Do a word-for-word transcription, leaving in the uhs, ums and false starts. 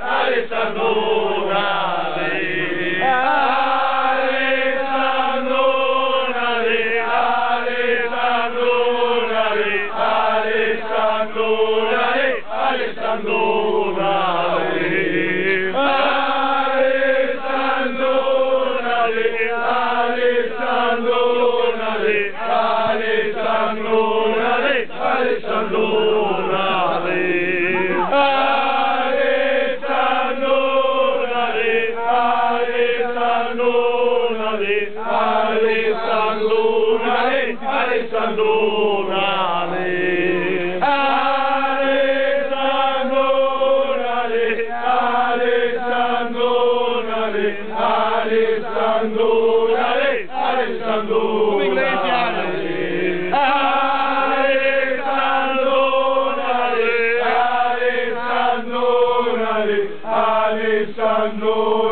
Alessandrona, Alessandrona, Alessandrona, Alessandrona, Alessandrona, Alessandrona, Alessandrona, Alessandrona, Alessandrona, Alessandrona, Alessandrona, Alessandrona, Alessandrona, Alessandrona, Alessandrona, Alessandrona. Come inglese, Ale? Alessandrona, Alessandrona, Alessandrona.